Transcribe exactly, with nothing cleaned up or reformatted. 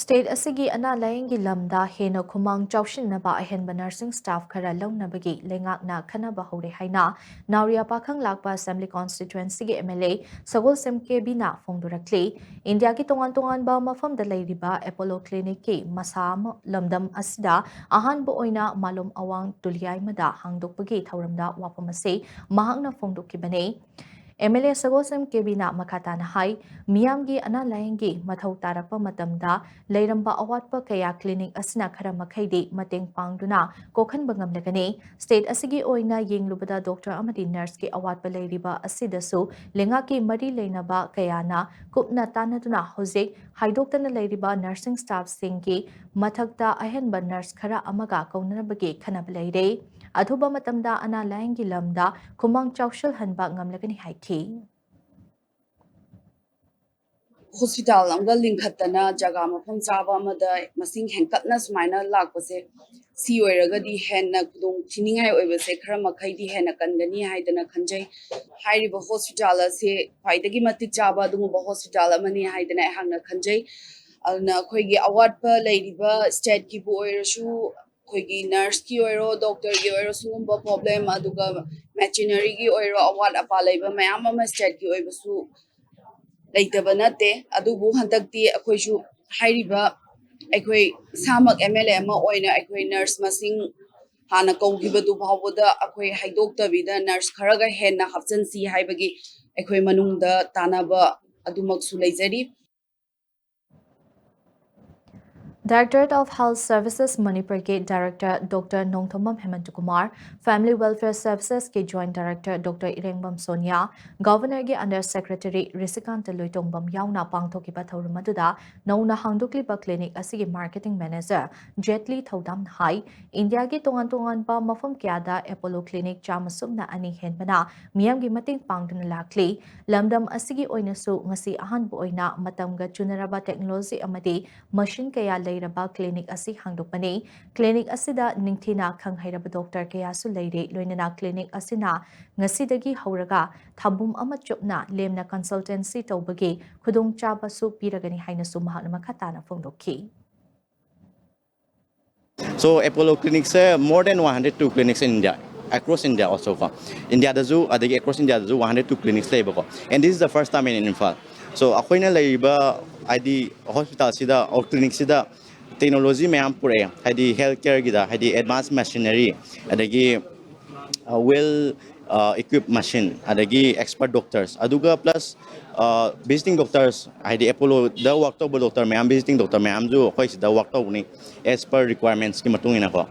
State ꯑꯁꯤꯒꯤ ꯑꯅꯥ ꯂꯥꯌꯦꯡꯒꯤ ꯂꯝꯗ ꯍꯦꯟꯅ ꯈꯨꯃꯥꯡ ꯆꯥꯎꯁꯤꯟꯅꯕ ꯑꯍꯦꯟꯕ nursing staff ꯈꯔ ꯂꯧꯅꯕꯒꯤ ꯂꯩꯉꯥꯛꯅ ꯈꯟꯅꯕ ꯍꯧꯔꯦ ꯍꯥꯏꯅ ꯅꯥꯎꯔꯤꯌꯥ ꯄꯥꯈꯪ ꯂꯥꯛꯄ Assembly Constituencyꯒꯤ M L A ꯁꯒꯣꯜꯁꯦꯝ ꯀꯦꯕꯤꯅ ꯐꯣꯡꯗꯣꯔꯛꯂꯤ꯫ ꯏꯟꯗꯤꯌꯥꯒꯤ ꯇꯣꯉꯥꯟ ꯇꯣꯉꯥꯟꯕ ꯃꯐꯝꯗ ꯂꯩꯔꯤꯕ Apollo Clinicꯀꯤ ꯃꯁꯥ ꯑꯃ ꯂꯝꯗꯝ ꯑꯁꯤꯗ ꯑꯍꯥꯟꯕ ꯑꯣꯏꯅ ꯃꯥꯂꯣꯝ ꯑꯋꯥꯡ ꯇꯨꯂꯤꯌꯥꯏꯃꯗ ꯍꯥꯡꯗꯣꯛꯄꯒꯤ ꯊꯧꯔꯝꯗ ꯋꯥꯐꯝ ꯑꯁꯤ ꯃꯍꯥꯛꯅ ꯐꯣꯡꯗꯣꯛꯈꯤꯕꯅꯤ꯫ M L A ꯁꯒꯣꯜꯁꯦꯝ ꯀꯦꯕꯤꯅ ꯃꯈꯥ ꯇꯥꯅ ꯍꯥꯏ, ꯃꯤꯌꯥꯝꯒꯤ ꯑꯅꯥ ꯂꯥꯌꯦꯡꯒꯤ ꯃꯊꯧ ꯇꯥꯔꯛꯄ ꯃꯇꯝꯗ ꯂꯩꯔꯝꯕ ꯑꯋꯥꯠꯄ ꯀꯌꯥ clinic ꯑꯁꯤꯅ ꯈꯔ ꯃꯈꯩꯗꯤ ꯃꯇꯦꯡ ꯄꯥꯡꯗꯨꯅ ꯀꯣꯛꯍꯟꯕ ꯉꯝꯂꯒꯅꯤ꯫ State ꯑꯁꯤꯒꯤ ꯑꯣꯏꯅ ꯌꯦꯡꯂꯨꯕꯗ doctor ꯑꯃꯗꯤ nurseꯀꯤ ꯑꯋꯥꯠꯄ ꯂꯩꯔꯤꯕ ꯑꯁꯤꯗꯁꯨ ꯂꯩꯉꯥꯛꯀꯤ ꯃꯔꯤ ꯂꯩꯅꯕ ꯀꯌꯥꯅ ꯀꯨꯞꯅ ꯇꯥꯟꯅꯗꯨꯅ ꯍꯧꯖꯤꯛ ꯍꯥꯏꯗꯣꯛꯇꯅ ꯂꯩꯔꯤꯕ nursing staffꯁꯤꯡꯒꯤ ꯃꯊꯛꯇ ꯑꯍꯦꯟꯕ nurse ꯈꯔ ꯑꯃꯒ ꯀꯧꯅꯅꯕꯒꯤ ꯈꯟꯅꯕ ꯂꯩꯔꯦ꯫ ꯑꯊꯨꯕ ꯃꯇꯝꯗ ꯑꯅꯥ ꯂꯥꯌꯦꯡꯒꯤ ꯂꯝꯗ ꯈꯨꯃꯥꯡ ꯆꯥꯎꯁꯤꯜꯍꯟꯕ ꯉꯝꯂꯒꯅꯤ ꯍꯥꯏꯈꯤ꯫ ꯍꯣꯁꯄꯤꯇꯥꯜ ꯑꯃꯒ ꯂꯤꯡꯈꯠꯇꯅ ꯖꯒꯥ ꯃꯐꯝ ꯆꯥꯕ ꯑꯃꯗ ꯃꯁꯤꯡ ꯍꯦꯟꯀꯠꯅ ꯁꯨꯃꯥꯏꯅ ꯂꯥꯛꯄꯁꯦ, ꯁꯤ ꯑꯣꯏꯔꯒꯗꯤ ꯍꯦꯟꯅ ꯈꯨꯗꯣꯡ ꯊꯤꯅꯤꯡꯉꯥꯏ ꯑꯣꯏꯕꯁꯦ ꯈꯔ ꯃꯈꯩꯗꯤ ꯍꯦꯟꯅ ꯀꯟꯒꯅꯤ ꯍꯥꯏꯗꯅ ꯈꯟꯖꯩ꯫ ꯍꯥꯏꯔꯤꯕ ꯍꯣꯁꯄꯤꯇꯥꯜ ꯑꯁꯦ ꯈ꯭ꯋꯥꯏꯗꯒꯤ ꯃꯇꯤꯛ ꯆꯥꯕ ꯑꯗꯨꯒꯨꯝꯕ ꯍꯣꯁꯄꯤꯇꯥꯜ ꯑꯃꯅꯤ ꯍꯥꯏꯗꯅ ꯑꯩꯍꯥꯛꯅ ꯈꯟꯖꯩ꯫ ꯑꯗꯨꯅ ꯑꯩꯈꯣꯏꯒꯤ ꯑꯋꯥꯠꯄ ꯂꯩꯔꯤꯕ stateꯀꯤꯕꯨ ꯑꯣꯏꯔꯁꯨ, ꯑꯩꯈꯣꯏꯒꯤ nurseꯀꯤ ꯑꯣꯏꯔꯣ, doctorꯒꯤ ꯑꯣꯏꯔꯣ, ꯁꯤꯒꯨꯝꯕ problem, ꯑꯗꯨꯒ machineryꯒꯤ ꯑꯣꯏꯔꯣ, ꯑꯋꯥꯠ ꯑꯄꯥ ꯂꯩꯕ ꯃꯌꯥꯝ ꯑꯃ stateꯀꯤ ꯑꯣꯏꯕꯁꯨ ꯂꯩꯇꯕ ꯅꯠꯇꯦ꯫ ꯑꯗꯨꯕꯨ ꯍꯟꯗꯛꯇꯤ ꯑꯩꯈꯣꯏꯁꯨ ꯍꯥꯏꯔꯤꯕ, ꯑꯩꯈꯣꯏ ꯏꯁꯥꯃꯛ M L A ꯑꯃ ꯑꯣꯏꯅ ꯑꯩꯈꯣꯏ nurse ꯃꯁꯤꯡ ꯍꯥꯟꯅ ꯀꯧꯈꯤꯕꯗꯨ ꯐꯥꯎꯕꯗ ꯑꯩꯈꯣꯏ ꯍꯥꯏꯗꯣꯛꯇꯕꯤꯗ nurse ꯈꯔꯒ ꯍꯦꯟꯅ ꯍꯥꯞꯆꯤꯟꯁꯤ ꯍꯥꯏꯕꯒꯤ ꯑꯩꯈꯣꯏ ꯃꯅꯨꯡꯗ ꯇꯥꯟꯅꯕ ꯑꯗꯨꯃꯛꯁꯨ ꯂꯩꯖꯔꯤ꯫ Directorate of Health Services ꯃꯅꯤꯄꯨꯔꯒꯤ Director Doctor Nongthombam ꯍꯦꯃꯟꯇꯀꯨꯃꯥꯔ, Family Welfare Servicesꯀꯤ Joint Director Doctor ꯏꯔꯦꯡꯕꯝ Sonia, Governorꯒꯤ Under Secretary ꯔꯤꯁꯤꯀꯥꯟꯇ ꯂꯣꯏꯇꯣꯡꯕꯝ ꯌꯥꯎꯅ ꯄꯥꯡꯊꯣꯛꯈꯤꯕ ꯊꯧꯔꯝ ꯑꯗꯨꯗ ꯅꯧꯅ ꯍꯥꯡꯗꯣꯛꯂꯤꯕ clinic ꯑꯁꯤꯒꯤ Marketing Manager ꯖꯦꯠꯂꯤ ꯊꯧꯗꯥꯝꯅ ꯍꯥꯏ, ꯏꯟꯗꯤꯌꯥꯒꯤ ꯇꯣꯉꯥꯟ ꯇꯣꯉꯥꯟꯕ ꯃꯐꯝ ꯀꯌꯥꯗ Apollo Clinic ꯆꯥꯝꯃ ꯁꯨꯞꯅ ꯑꯅꯤ ꯍꯦꯟꯕꯅ ꯃꯤꯌꯥꯝꯒꯤ ꯃꯇꯦꯡ ꯄꯥꯡꯗꯨꯅ ꯂꯥꯛꯂꯤ꯫ ꯂꯝꯗꯝ ꯑꯁꯤꯒꯤ ꯑꯣꯏꯅꯁꯨ ꯉꯁꯤ ꯑꯍꯥꯟꯕ ꯑꯣꯏꯅ ꯃꯇꯝꯒ ꯆꯨꯅꯔꯕ technology ꯑꯃꯗꯤ machine ꯀꯌꯥ ꯂꯩ꯫ ꯂꯩꯔꯕ ꯀ꯭ꯂꯤꯅꯤꯛ ꯑꯁꯤ ꯍꯥꯡꯗꯣꯛꯄꯅꯤ꯫ ꯀ꯭ꯂꯤꯅꯤꯛ ꯑꯁꯤꯗ ꯅꯤꯡꯊꯤꯅ ꯈꯪ ꯍꯩꯔꯕ ꯗꯣꯛꯇꯔ ꯀꯌꯥꯁꯨ ꯂꯩꯔꯦ꯫ ꯂꯣꯏꯅꯅ ꯀ꯭ꯂꯤꯅꯤꯛ ꯑꯁꯤꯅ ꯉꯁꯤꯗꯒꯤ ꯍꯧꯔꯒ ꯊꯥꯕꯨꯝ ꯑꯃ ꯆꯨꯞꯅ ꯂꯦꯝꯅ ꯀꯟꯁꯜꯇꯦꯟꯁꯤ ꯇꯧꯕꯒꯤ ꯈꯨꯗꯣꯡꯆꯥꯕꯁꯨ ꯄꯤꯔꯒꯅꯤ ꯍꯥꯏꯅꯁꯨ ꯃꯍꯥꯛꯅ ꯃꯈꯥ ꯇꯥꯅ ꯐꯣꯡꯗꯣꯛꯈꯤ꯫ So Apollo clinics are more than one hundred two clinics in India, across India also ꯀꯣ꯫ ꯏꯟꯗꯤꯌꯥꯗꯁꯨ ꯑꯗꯒꯤ across ꯏꯟꯗꯤꯌꯥꯗꯁꯨ one hundred two clinics ꯂꯩꯕꯀꯣ꯫ And this is the first time in Imphal. So ꯑꯩꯈꯣꯏꯅ ꯂꯩꯔꯤꯕ ꯍꯥꯏꯗꯤ ꯍꯣꯁꯄꯤꯇꯥꯜꯁꯤꯗ ꯑꯣꯔ ꯀ꯭ꯂꯤꯅꯤꯛꯁꯤꯗ ꯇꯦꯛꯅꯣꯂꯣꯖꯤ ꯃꯌꯥꯝ ꯄꯨꯔꯛꯑꯦ, ꯍꯥꯏꯗꯤ health ꯀꯦꯌꯔꯒꯤꯗ ꯍꯥꯏꯗꯤ advance machinery ꯑꯗꯒꯤ well equipped machine ꯑꯗꯒꯤ expert doctors, ꯑꯗꯨꯒ plus visiting doctors ꯍꯥꯏꯗꯤ ꯑꯦꯄꯣꯂꯣꯗ ꯋꯥꯛ ꯇꯧꯕ ꯗꯣꯛꯇꯔ ꯃꯌꯥꯝ, visiting doctor ꯃꯌꯥꯝꯁꯨ ꯑꯩꯈꯣꯏ ꯁꯤꯗ ꯋꯥꯛ ꯇꯧꯕꯅꯤ as per requirementsꯀꯤ ꯃꯇꯨꯡ ꯏꯟꯅꯀꯣ꯫